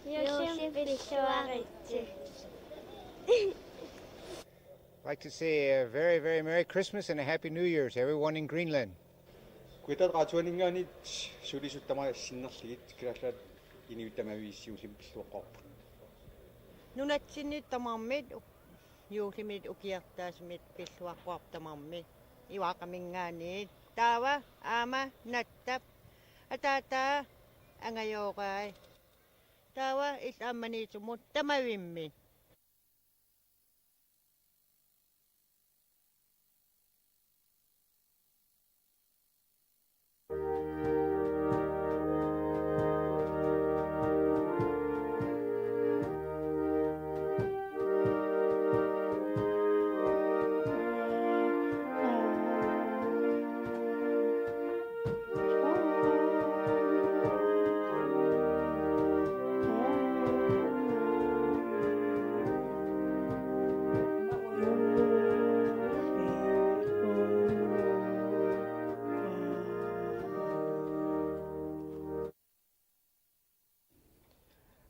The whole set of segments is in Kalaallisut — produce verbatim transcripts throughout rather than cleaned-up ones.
Juullimi pilluaritsi. I'd like to say a very, very Merry Christmas and a Happy New Year to everyone in Greenland. Kuitaat Radioaninngaanniit sulisut tamaat sinnerlugit Kalaallit Nunaanni tamaviisa juullimi pilluaqqaarput. Nunatsinni tamarmik juullimi ukiortaasumik pilluaqqaarput tamarmik. Ivaqaminngaanniit. Taava aamma Nattap ataataa angajoorai. Taava illit aamma Maniitsumut tamavimmik.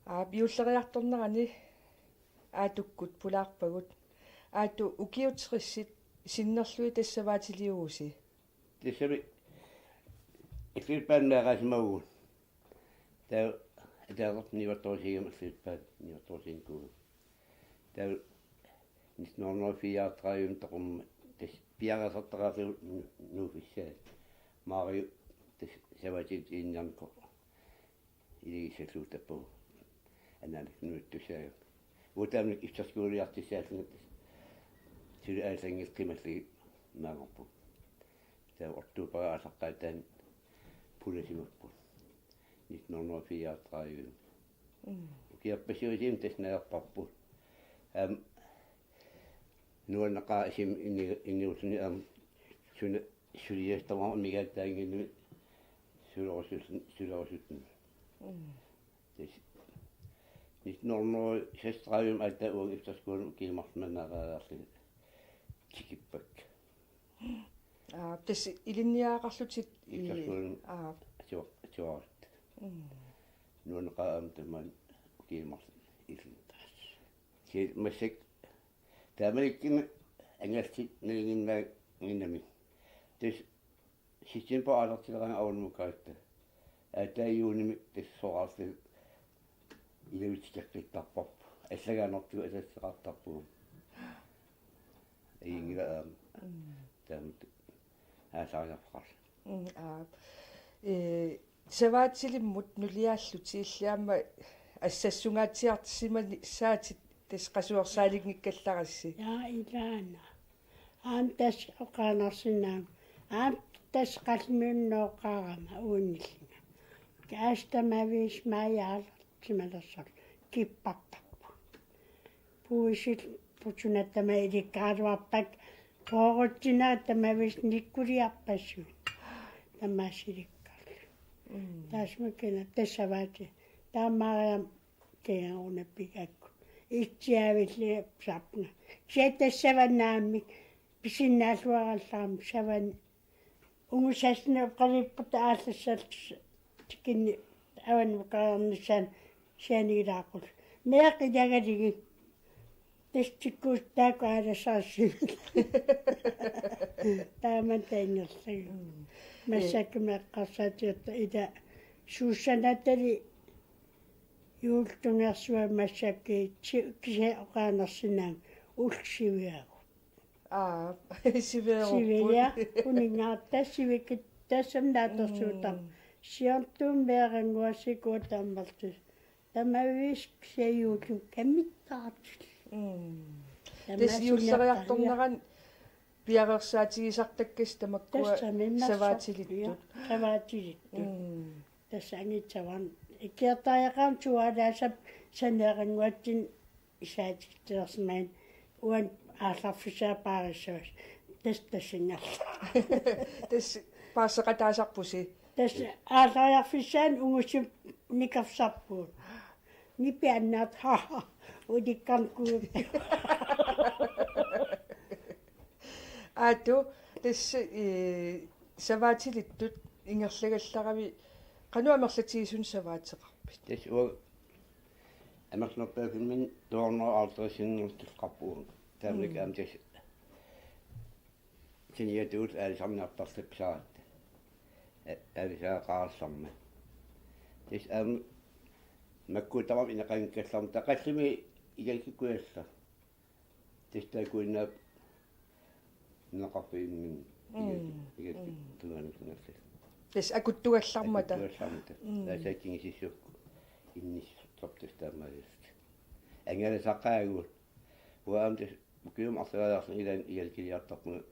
Aap, juulleriartornerani Aatukkut pulaarpagut. Aatu, ukiut tressit sinnerlugit tassa savaatiliuvusi? Tassami Filippaanut meeraasimavagut. Taava ataaseq niuertorusuugami Filippaanut niuertorusuunikuugatta. Taava nitten hundrede og fireogtredive toqummat tassa piareersartaqarlugu nu-, nuuffissaat. Mario tassa savaatilik ilinniarnikoq iligissallugu tappavut. Anaanaga nunattussaagami. Uagut taamanikkut efterskoleertussaallunga tassa suli aallanngilaq qimallugit maanngarpugut. Taava oktoberip aallaqqaataani pulasimapput. Nitten hundrede og fireogtredive. Mm. Ukiorpassuarni tassa najorparput. Aamma nuanneqaaq isima ini-, inuulluni aamma suna suliassarama amigaataannginnami sulerusullun-, sulerusulluni. Mm. Tassa nitten hundrede og seksogtredive aatsaat uanga efterskolen ukiut marluk mannaareeriarlunga tikippakka. Aa, tassa ilinniagaqarlutit i-, efterskolen aa. Atuar-, atuarutta. Mm. Nuanneqaaq aamma tamaani ukiut marluk illuta. Kisianni massakkut taamanikkut angallatsinnaannginnami. Tassa septembarip aallartileraangat avannukautta. Aatsaat juunimi tassa soraarluta ilivitsuteqqittarparput. Allagaanartugut atasseqartarpugut. Ajunngilaq aamma. Mm. Taamatut aasariarfeqarluni. Mm, aap. Ee, savaatilimmut nuliaallutit illit aamma assassungaatsiartisimassaatit tassa qasuersaalinngikkallarakkit. Jaa, ilaana. Aamma tassa oqaannarsinnaavunga. Aamma tassa qallumiunnooqqaarama uannillunga. Kaas tamaviisa maajaalersimalersorluni kippartarput. Puisit putunattama ilikkaraluarpakka, poorutsinera tamaviisa nikkuliarpassuit. Tamaasa ilikkarluni. Mm. Taassumakkina tassa savaati. Taamaariarama kiga una pigakku. Itsiavilli sapna. Kisianni tassa savannaamik pisinnaalluarallarami savanni. Ungusassinni oqalipputa aallassalluta tikinni avannukaarnissaanut sianigilaaqulluta. Meeqqat ilagalugit. Tassa tikkuussutaakku aalassarissuit. Taama taannerlugu. Mm. Massakkut eqqarsaatigatta ila suussanatali juultungersuaq massakkut si-, kisianni oqaannarsinnaavunga ullut siviagut. Aa, siviarupput. Sivia, uninngaarta sivikit tassami naatsorsuutarput. Mm. Siornatuut meerannguassikut ammartut. Tamaviisa kisianni juullimi kamittaartut. Mm. Tamaasa tassa juulleriartornerani piareersaatigisartakkasi tamakkua. Tassami massakkut, savaatilittut. Ja, savaatilittut. Mm. Tassa angissavan. Ikiortariaqarami tuaalaasap saneerannguatsinni isaatitsilersimasoq, uani aallarfissaa paarissavasi. Tassa tassingerla. Tassa paarseqataasarpusi. Tassa aallariarfissaani ungusimik nikersarpugut. Nipi annaat, ha, ha, ulikkarnikuupput. Aatu, tassa, ee, savaatilittut ingerlagallaravit qanoq amerlatigisunik savaateqarpit? Tassa uanga amerlanerpaafimminni to hundrede og halvtredsinngortulleqarpoq. Taamanikkut, mm, aamma tassa saniatigut aalisarniartarluta pisaratta. A-, aalisariaqarallarmat. Tassa aamma makku tamarmik ineqanngikkallarmata, qallumiit igalkikkujallarluta. Tassa taakkuinnaat nunaqarfimminni, mm, igalkit, mm, igalkit tungaanut nunarsi. Tassa akuttugallarmata. Akuttugallarmata. Mm. Tassa assigiinngississukkut inississortarput tassa taamaalillutik. Angalasaqaagut. Uanga aamma tassa ukiumut arlaleriarlunga ilaanni igalkiliartarpunga,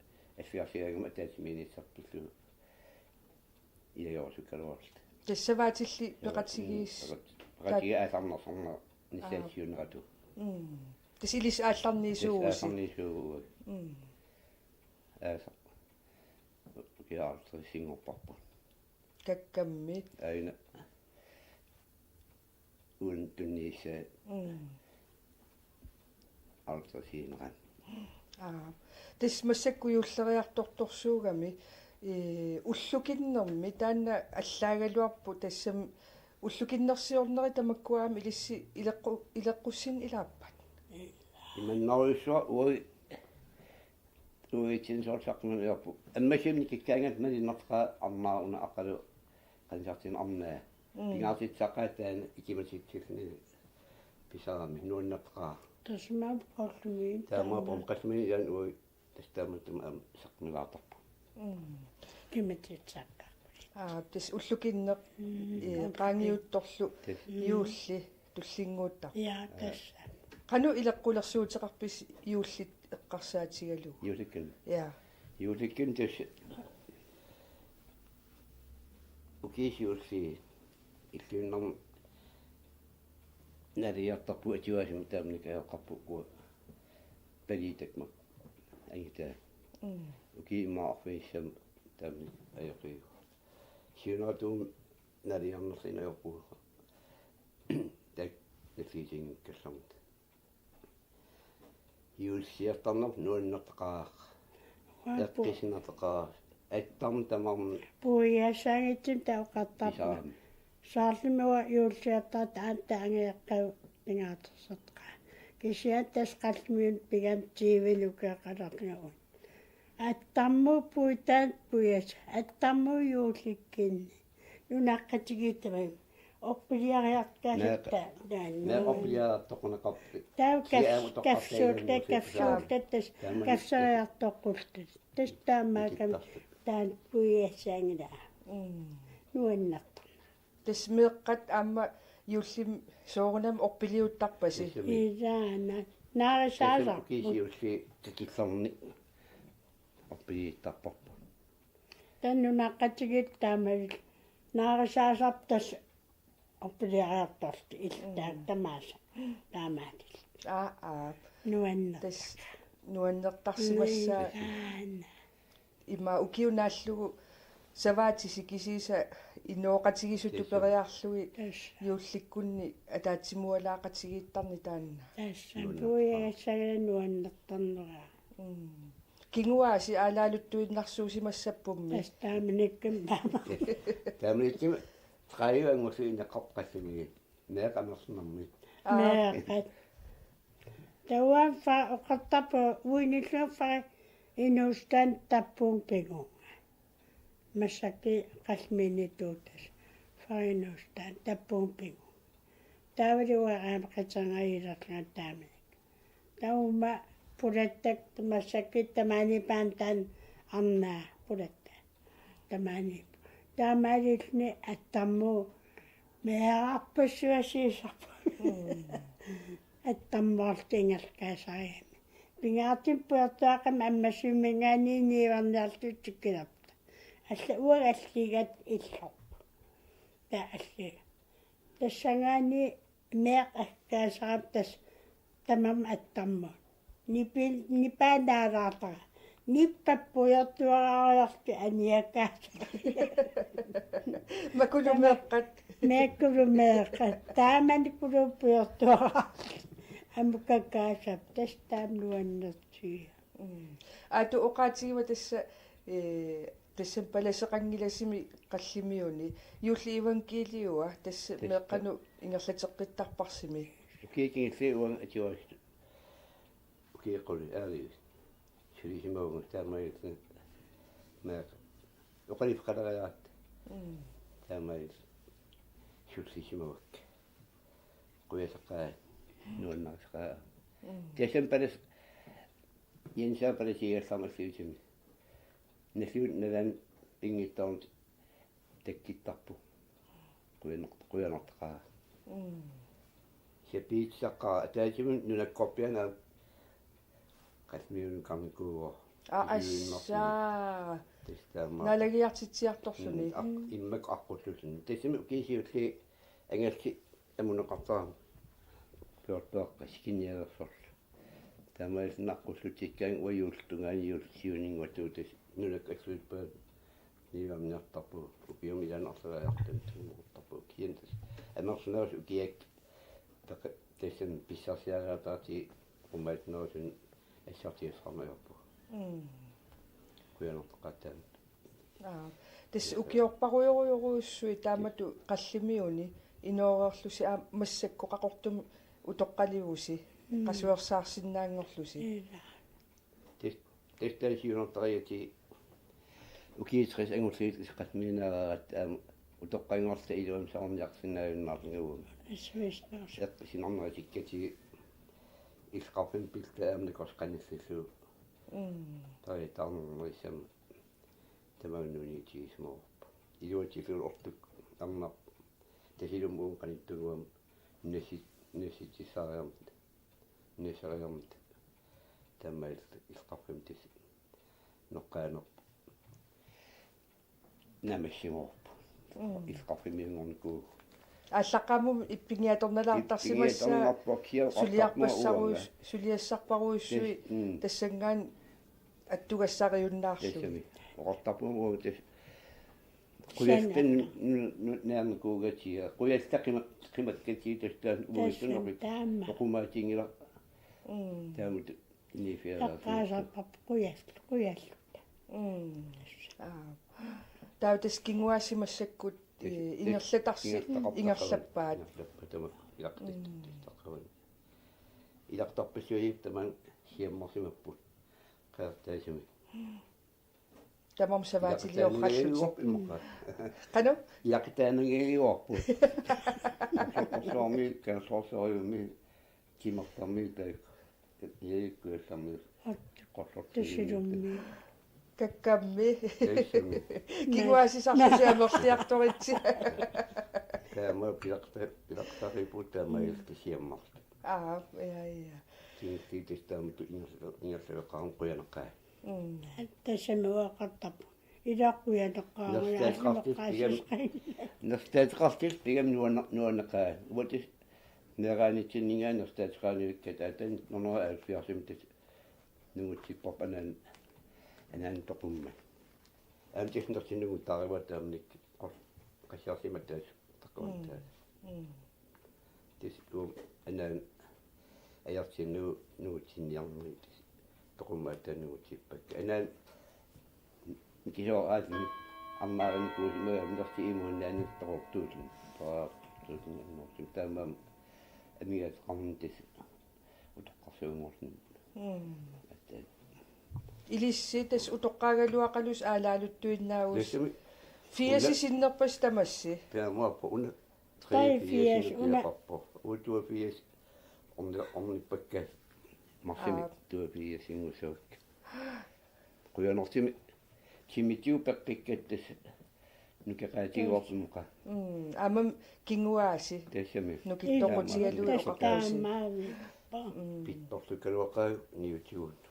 affiarsigaangama ataatsimiinnissarpullugu ilaasorukkaluarluta. Tassa savaatillit peqatigiis-, mm, peqat-, peqatigiit aallarnersarnera, aa, nissaatigiunneratu. Mm. Tassa ilissi aallarniisuuvusi. Tassa aallarniisuuvugut. Mm. Aasa. Ukiut halvtredsinngorparput. Kakkammit. Aana. Uani tunniussaat. Mm. Halvtredsiinerani. Aa. Tassa massakkut juulleriartortorsuugami, ee, ullukinnermi taanna allaagaluarpoq, tassami ullukinnersiornerit tamakkua aamma ilissi ileqqu-, ileqqussinneq ilaappat? Imannaruissuaq uagut uatsinnut soorlu saqqummiinerput. Ammasumik nikikkaangatta malinneqaaq arnaa una aqalu qanisartinneq arnaa. Mm. Pingaartitseqqaat taanna ikimatitsilluni pisarami nuannertaqaaq. Tassami qallumiit. Taama taama. Pom qallumiit ilaanni uagut tassa taamaattumik aamma saqqummiilaartarpugut. Mm. Ikimatitseqqaarpugut. Aa, tassa ullukinneq, mm, ee, ullukinneq. Qaangiuttorlu. Tassa. Mm. Juulli tullinnguuttarpoq. Ja, tassa. Qanoq ileqqulersuuteqarpisi juullit eqqarsaatigalugu? Juullikkunni. Ja. Juullikkunni tassa ukiut siulliit illuinnarni naliartarpugut atuartumik taamanikkut ajoqarput uku paliitakma angitaa. Mm. Ukiut immaqa arfinissamut taamanikkut ajoqiugut. Siunertuumik naliarnerluni ajorpugut. Taakku nalliutinngikkallarmata. Juullisiartarneq nuannertaqaaq. Uanga pu- eqqissinertaqaaq. Attarmut tamarmut. Puiassaanngitsumik taava oqartarpunga. Pisaami. Soorlumi uanga juullisiartaratta aamma taanna angajoqqaavut pingaaruteqaat. Kisianni tassa qallumiunut pigaanni tyvenik ukioqalerlunga uani. Attarmut puiassat, puiassat, attarmut juullikkunni. Nunaqqatigiit tamarmik. Orpiliariartaasut. Meeqqat. Taanna. Meeqqat orpiliartoqquneqarput. Taava kaf-, kafsuulluta, kafsuulluta tassa. Taama. Kafseriartoqqulluta. Tassa taamaakkami. Nikittarput. Taanna puiassaanngilaq. Mm. Nuannertarneq. Tassa meeqqat aamma juullimi soorunami orpiliuttarpasi. Tassa. Ilaana. Naarisaasarput. Tassa ukiut siulliit kakillerni orpiliuttarparput. Taava nunaqqatigiit taamaalilluta naarisaasarput tassa orpiliariartorluta illit. Mm. Taakku tamaasa taamaalilluta. Aa, aa. Nuannertaq. Tassa nuannertarsimassaaq. Ilaana. Ima ukiut naallugu savaatit kisiisa inooqatigiissut. Tassa. Tuperiarlugit. Tassa. Juullikkunni ataatsimuualaaqatigiittarneq taanna. Tassa. Nuannertaq. Puiagassagaluaq nuannertarnera. Mm. Kinguaassit aalaaluttuinnarsuusimassapput-mi. Tassa taamanikkumi taama. Taamanikkumi tredive angussuineqarput qallumi. Meeqqat amerlanermik. Aa. Meeqqat. Taava fa-, oqartarpunga uinillunga fa-, inuusuttunik tappuunga pigunga. Massakkut qallumiinnittuut tassa. Fa-, inuusuttunik tappuunga pigunga. Taavalu uanga aamma qaterngajilerlunga taamanikkut. Taava uuma pulattak massakkut tamaaniippoq taanna arnaa pulattaa. Tamaaniippoq. Taamaalilluni attarmut meerarpassuasiisarpoq. Mm. Attarmuarluta ingerlakaasarigamik. Pingaartumik pujortuaqqamik ammassuminngaanniit niuerniarlutik tikkilerput. Alla uagut alligaat illorput. Taava alligaat. Tassanngaanniit meeqqat aggaasarami tassa tamarmik attarmut. Nipil-, nipaat naalaartara. Nippat pujortuarariarlutik aniakkaat. Makulumeeqqat. Makulumeeqqat. Taamanikkut pujortuarariarlutik. Amukkakkaasap tassa taama nuannertigiga. Mm. Aatu oqaatigiva tassa, ee, tassami palaseqanngilasimi Qallimiuni. Juullip iivangkiiliua tassa Tassa. Meeqqanut ingerlateqqittarparsimi. Ukiut kingulliit uanga atuartut. Ukiut qulit aavigit. Sulisimavunga taamaalilluni. Meeqqat. Oqaluffigilaariaratta. Mm. Taamaalilluni. Sulisimavakka. Qujassaqaaq, nuannarisaqaaq. Mm. Tassami palas-, Jensi palasigallarmat alliutimi. Nalliuttup nalaani pinngitsoornata takkuttarpoq. Qujanaq-, qujanartaqaaq. Mm. Sapiitsaqqaaq ataatsimut nunakkorpiaq aamma Qallimiunukarnikuuvoq. Aa, Iluinnarsimik. Assaa. Tassa taama. Naalagiartitsiartorluni. Mm, aq-, immaqa aqqullulluni. Tassami ukiut siulliit angalasi amuneqartarami. Pujortuaqqat sikinnialersorlu. Taamaalilluni aqqullutikkaangat uagut juullip tungaanut juullip siuninngortuutas nunakkut assuippaat niuerniartarpugut. Ukiumut ilaanni arlaleriarluta tunngasortarpugut. Kisianni tassa amerlanerusut ukiakkut taqa-, tassami pissarsiariartaratsigit oqimmaannerusunik assartuussaqarneq ajorpugut. Mm. Qujanartoqaaq taanna. Aa, tassa ukiorparujorujorujussuit taamatut Qallimiuni inooriarlusi aamma massakkut Qaqortumi utoqqalivusi, mm, qasuersaarsinnaanngorlusi. Ila. Tassa, tassa taanna siunertarigatsigu ukiut tres angulluit Qallimiunaareeratta aamma utoqqanngorluta iluamik soorunarsinnaajunnaarlugit. Assuisnaarsi. Eqqisinarnerisikkatigu illoqarfimmi pilluta aamma nakorsaqanillugu. Mm. Taava taarnernerissama tamaani nuunniutigisimavoq. Iluatsillugu ortukkut arnaq tasilummut qanittunnguamik nassi-, nassitsissaariarmat, nasseriarmat taamaalilluta illoqarfimmi tassa noqqaanerput. Naammassivoq. Mm. Illoqarfimmiunngornikuuvoq. Aallaqqaammut ippinngiatornalaartarsimassaaq. Ippinngiatornarpoq kia oqartarpunga suliarpassaruis-, uanga. Suliassarparujussuit. Tassa, mm. Tassanngaanniit attugassariunnaarlugit. Tassami. Oqartarpunga uanga tassa. Qujassat nu-, nu-, nu-, naammassigatsigu. Qujassat qima-, qimakkatigu tassa taanna uagut. Tassa taama. Oqimaatinngilaq. Mm. Taamatut inifiaraa. Eqqaasarparput qujas-, qujalluta. Mm. Aa. Taava tassa kinguaasiit massakkut, tassa, ee, tassa ingerlatarsi-, ingerlaqartarput. Ingerlappaat. Ingerlappaat tamakku ilaqutissat. Mm. Tassa taqqavani. Ilaquttarpassuit tamaani siammarsimapput. Qeqertaasumik. Tamarmik savaatiliorrallutik. Ilaqutaanngilluarput immaqa. Qanoq? Ilaqutaanngilluarput. Qorsorsuarmiut, Kangerlussuarmiut, timertarmiut taakku. Ilaquttarmiut. Qorsorsuarmiut. Tusilummi. Kakkammi. Tassami. Kinguaassisarlusi amerliartoritsi. Taama pilaqta-, pilaqtariipput taama. Mm. Ilaquttat siammartut. Aa, ja, ja. Kingulliit tassa taamatut ingerla-, ingerlaveqarami qujanaqaaq. Mm. Tassami oqartarpoq. Ila qujanaqaaq. Nersaataqartut pigami, nersaataqartut pigami nuanna-, nuanneqaaq. Uagut meeraanitsinninngaanniit nersaataqarnivikkatta taanna nunara alfiarsimi tassa nungutsipparput anaana, anaana toqummat. Aamma tassa nersinnut nunguttarivara taamanikkut qor-, qassiarsimattaasut takuattaat. Mm. Mm. Tassa uuma anaana ajortinnagu nungutsinniarneri tassa toqummat aatsaat nungutsippakka. Anaana kisoraatini arnaarinikuusimagaanni nersi imuinnaani toqortuulluni. Toqortuulluni annertuum taamaammat amigaataqarnani tassa utoqqarsuunngorluni. Mm. Aatsaat. Ilissi tassa utoqqaagaluaqalusi aalaaluttuinnaavusi. Tassami. Firsit una- sinnerpasi tamassi. Taamaappoq una. Taava firs una. Uagut toogfirs orni-, ornippakka. Marsimi. Aa. Toogfirsinngussavakka. Qujanartumik timitigut peqqikkatta tassa nukeqaatigaarput immaqa. Mm, aamma kinguaasii. Tassami. Nukittoqutigalugit. Tassa oqartusi. Taamaavik. Mm. Pittorlukkaluaqaaq niutigut.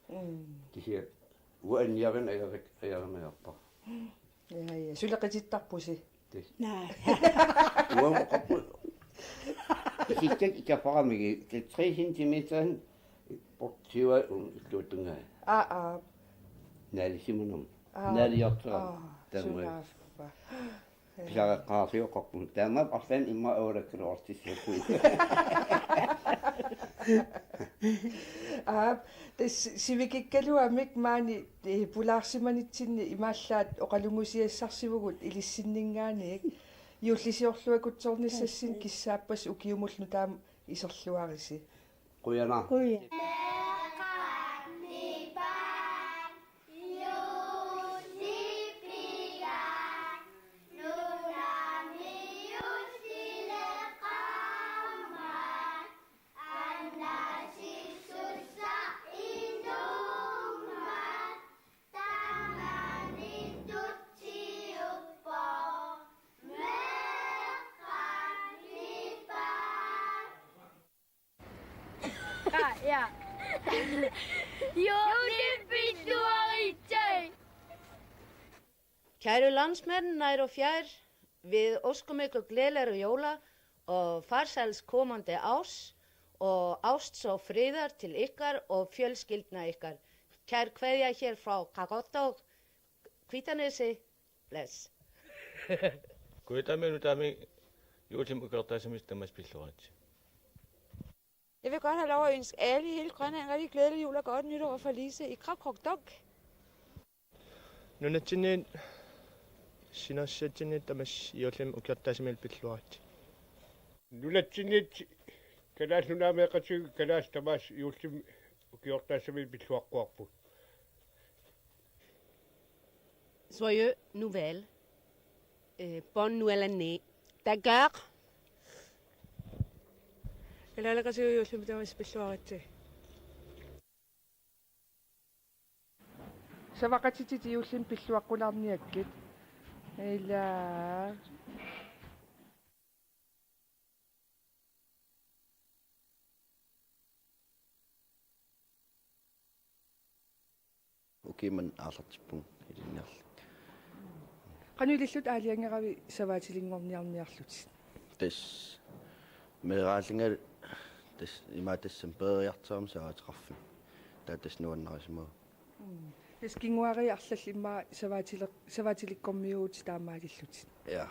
Mm. Kisianni uanga anniarina ajarik-, ajarinajappa. Ja, ja. Suleqitittarpusi. Tis. Naa. Uanga oqarput. Isikkat ikaffaramigi, tre centimeter portiua un illuutungaa. Aa, aa. Naalisimanum. Aa. Naaliortera. Aa, taamai. Sunaaffa. Pisareqqaarsioqarput. Taamaappoq arlaannik immaqa orakkaluartissapput. Aap, tassa sivikikkaluamik maani, eh, pulaarsimanitsinni imaallaat oqalunngusiassarsivugut ilissinninngaanniit. Juullisiorluakutsoornissassinnik kissaappassi ukiumullu taama iserluarisi. Qujanaq. Quja. Qa, ja. Juullip pilluaritsi. Kæru landsmenn nær og fjær, við óskum ykkur gleðilegra jóla og farsæls komandi árs og ásts og friðar til ykkar og fjölskyldna ykkar. Kær kveðja hér frá Qaqortoq, Hvítanesi. Bless. Kuitaami nutaami juullimi ukiortaassamik tamassi pilluaritsi. Jeg vil godt have lov at ønske alle i hele Grønland rigtig glædelig jul og godt nytår fra Lise i Qaqortoq. Nunatsinniit sinerissatsinniit tamassi juullimi ukiortaassamik pilluaritsi. Nunatsinniit Kalaallit Nunaat meeqqatigut kalaallit tamaasa juullimi ukiortaassamik pilluaqquarput. Soyeux Nouvelle. Øh, Bonne Nouvelle Année. D'accord. Kalaaleqatigut juullimi tamassi pilluaritsi. Savaqatitit juullimi pilluaqqulaarniakkit. Ila. Ukiumut aallartippunga ilinniarlunga. Qanoq ilillutit aalajangeravit savaatilinngorniarniarlutit? Tassa meeraallunga tassa imaattussaq peeriartorama savaateqarfimmi. Taava tassa nuannarisimavunga. Mm. Tassa kinguaariit arlallit immaqa savaatileq-, savaatilikkormiuuvutit taamaalillutit. Ja.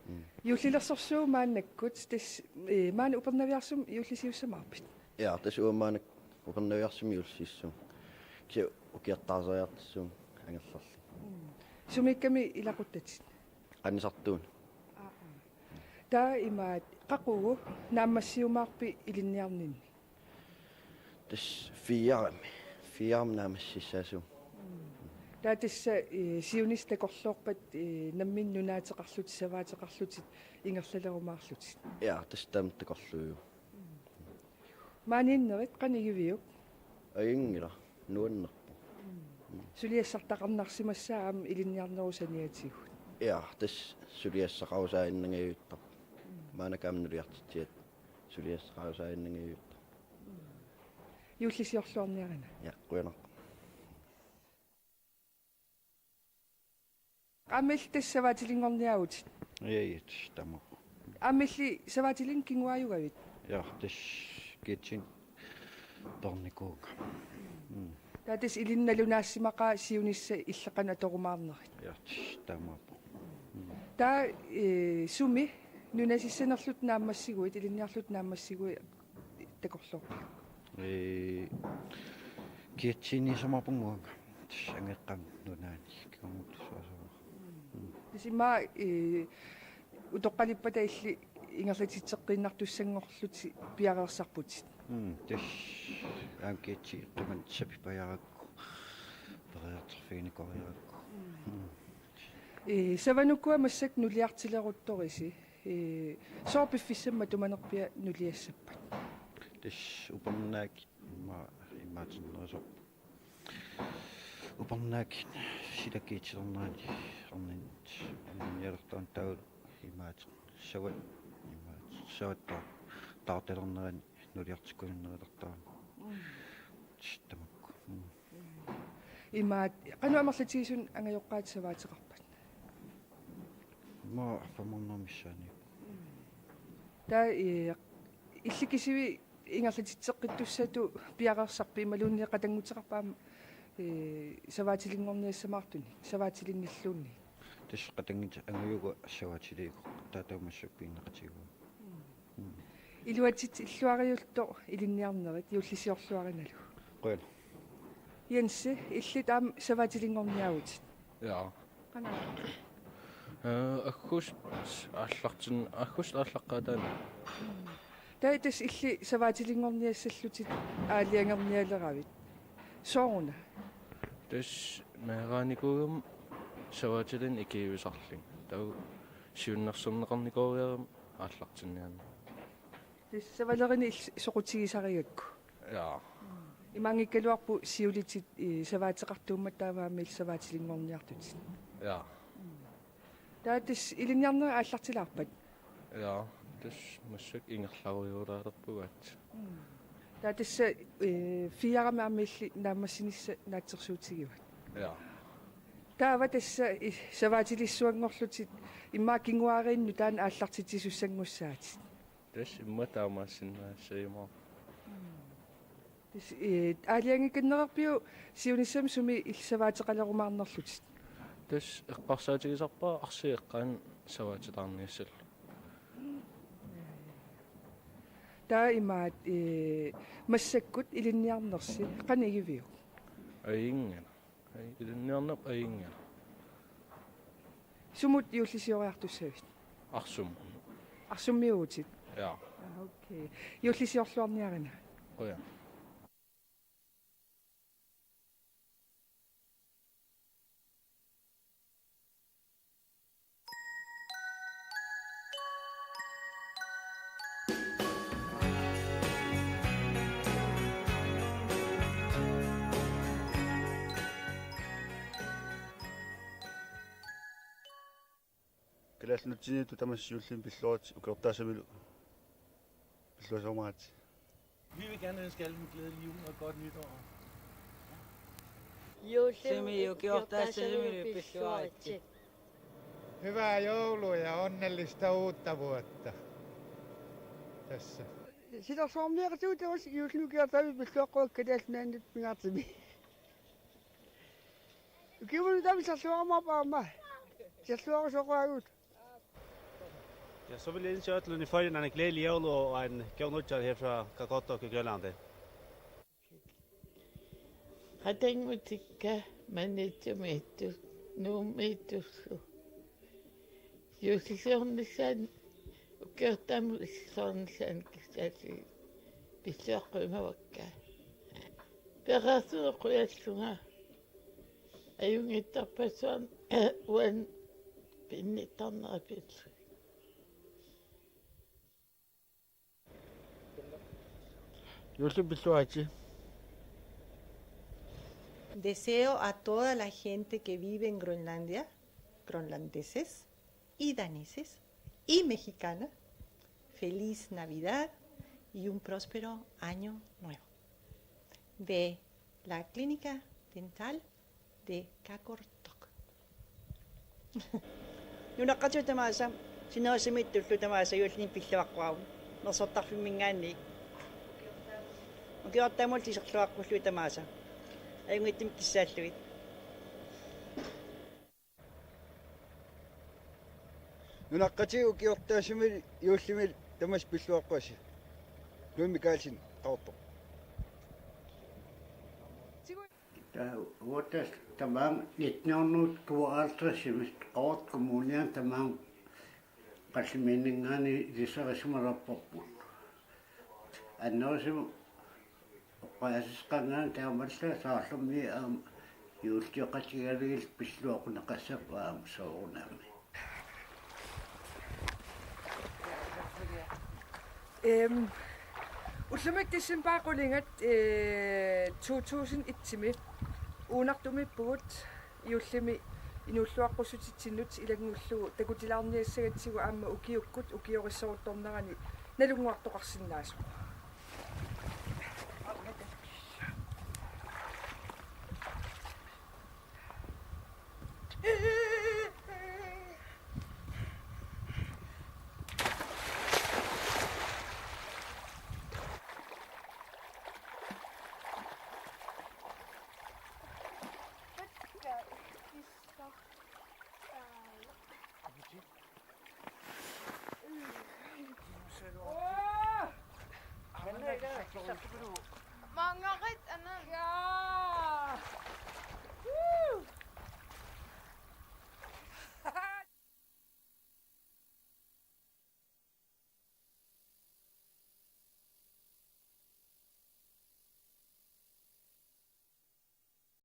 Mm. Juullilersorsuuvoq maannakkut, tassa, eh, maani Upernaviarsummi juullisiussamaarpit? Ja, tassa uanga maannakkut Upernaviarsummi juullisiussuunga. Kisianni ukiortaaseriartussuunga angerlarlunga. Mm. Sumiikkami ilaquttatit? Qanusartuunuku. Aa, aa. Taava imaat, qaqugu naammassiumaarpit ilinniarninni? Tassa firemi. Firemi naammassissaasuunga. Taava tassa, eh, siunissaq takorloorpat, eh, nammineq nunaateqarlutit, savaateqarlutit ingerlalerumaarlutit. Ja, tassa taama takorluuivoq. Maaniinnerit qanoq igiviuk? Ajunngilaq, nuannerpoq. Suliassartaqarnarsimassaaq aamma ilinniarnerup saniatigut. Ja, tassa suliassaqarusaaginnangajuittarpoq. Maannakkut aamma nuliartitsiat suliassaqarusaaginnangajuittarput. Juullisiorluarniarina. Ja, qujanaq. Aamma illit tassa savaatilinngorniaavutit? Ja, ja, tassa taamaappoq. Aamma illit savaatilinnik kinguaajugavit? Ja, tassa kiatsin peernikuuvunga. Mm. Taava tassa ilinnut nalunaassimagaa siunissaq illit qanoq atorumaarnerit? Ja, tassa taamaappoq. Mm. Taava, eh, sumi nunasissanerlutit naammassiguit, ilinniarlutit naammassiguit takorloorpiuk? Ee, kiatsiinniissamaavugut uanga. Tassa angajoqqaami nunaanni kingornuttussuasarama. Mm. Tassa immaqa, ee, utoqqalippata illit ingerlatitseqqiinnartussanngorlutit piareersarputit. Mm, tassa aamma kiatsit qimanneq sapippajaarakku, periartorfiginikoriarakku. Mm. Ee, savanukua massakkut nuliartileruttorisi. Ee, sooq piffissami matumanerpiaq nuliassappat? Tassa upernaakit imma-, immaatinnerusorput. Upernaakit silakkiittilernerani orninnit, orninnialertarnerani taava imaat savat, imaat savat taa-, taartalernerani nuliartikkusunnerulaartarami. Mm. Tassa tamakku. Mm. Imaat, qanoq amerlatigisunik angajoqqaatit savaateqarpat? Immaqa femhundrede missaanni. Taava, eh, illit kisiat ingerlatitseqqittussatut piareersarpit imaluunniit qatannguteqarpat aamma, eh, savaatilinngorniassamaartunik, savaatilinngilluunniit? Tassa qatanngutit angajugut savaatiliikkut, taava taamaassappiinneqatigu. Mm. Iluatsit illuariullutit ilinniarnerit juullisiorluarinalu. Qujan. Jensi, illit aamma savaatilinngorniaavutit? Ja. Qanoq? Eh, aggust aallartin-, aggust aallaqqaataani. Taava tassa illit savaatilinngorniassallutit aalajangernialeravit. Sooruna? Tassa meeraanikuugama savaatilinnut ikiuisarlunga. Taava siunnersorneqarnikuugama aallartinniarneq. Tassa savalerineq illit soqutigisarigakku. Ja. Imaanngikkaluarpoq siulitit, eh, savaateqartuummat taava aamma illit savaatilinngorniartutit. Ja. Taava tassa ilinniarnerit aallartilaarpat? Ja, tassa massakkut ingerlarujuulaalerpugut. Mm. Taava tassa, eh, firemi aamma illit naammassinissat naatsorsuutigivat. Ja. Taava tassa i-, savaatilissuanngorlutit immaqa kinguaariinnut taanna aallartitsisussanngussaat. Tassa immaqa taamaassinnaassagimaarpoq. Tassa, eh, aalajangiikannerarpiuk siunissami sumi illit savaateqalerumaarnerlutit? Tassa eqqarsaatigisarpara arsi eqqaani savaatilaarniassallugu. Taava imaat, eh, massakkut ilinniarnersi qanoq igiviuk? Ajunngilaq. Ai, ilinniarneq ajunngilaq. Sumut juullisioriartussavit? Arsum. Arsummiuutit? Ja. Ah, okay. Juullisiorluarniarina. Qujan. Kalaallit Nunaanniittut tamassi juullimi pilluaritsi ukiortaasamilu pilluasorumaarpusi. Vi vil gerne ønske alle en glædelig jul og et godt nytår. Juullimi ukiortaasamilu pilluaritsi. Hyvää joulua ja onnellista uutta vuotta. Tässä. Silarsuarmiaqatigut tamassi juullimi ukiortaasamilu pilluaqqagut Kalaallit Nunaanniittut pingaartumik. Ukiumut taama silarsuarmiuugut aamma. Silarsuarusoqaagut. Ja, så vil jeg ønske alle i Føjen en glædelig jul og en god nytår herfra Qaqortoq i Grønland. Qatanngutikka Maniitsumiittut, Nuummiittussuit. Juullisiornissaanut ukiortaamut illuarnissaanut kissaatigit pilluaqqusimavakka. Peqarsuuqujallunga. Ajunngitsorpassuarnik uani pinnittarnera pillugit. Juullimi pilluaritsi. Deseo a toda la gente que vive en Groenlandia, groenlandeses y daneses y mexicanos, feliz Navidad y un próspero año nuevo. De la Clínica Dental de Qaqortoq. Nunaqqatigut tamaasa, sinerissamiittullu tamaasa juullimi pilluaqquagut, nersortarfimminngaanniit. Ukiortaamullu iserluaqqullugit tamaasa. Ajunngitsumik kissaallugit. Nunaqqatigut ukiortaasamilu juullimi tamassi pilluaqquasi. Knud Mikaelsen, Qaqortoq. Taava uagut tassa tamaanga nitten hundrede tooghalvtredsimi Qaqortoq Kommuniani tamaanga qallimiinninngaanniit ilisarisimalerparput. Annerusumik oqaasissaqanngilanga taamaallaat soorlumi aamma juullioqatigalugit pilluaqquneqassapput aamma soorunami. Ehm, ullumikkut decembarip qulingat, eh, to tusind et-imi uunartumiippugut juullimi inuulluaqqussutsitsinnut ilanngullugu takutilaarniassagatsigu aamma ukiukkut ukiorissoruttornerani nalunnguartoqarsinnaasoq.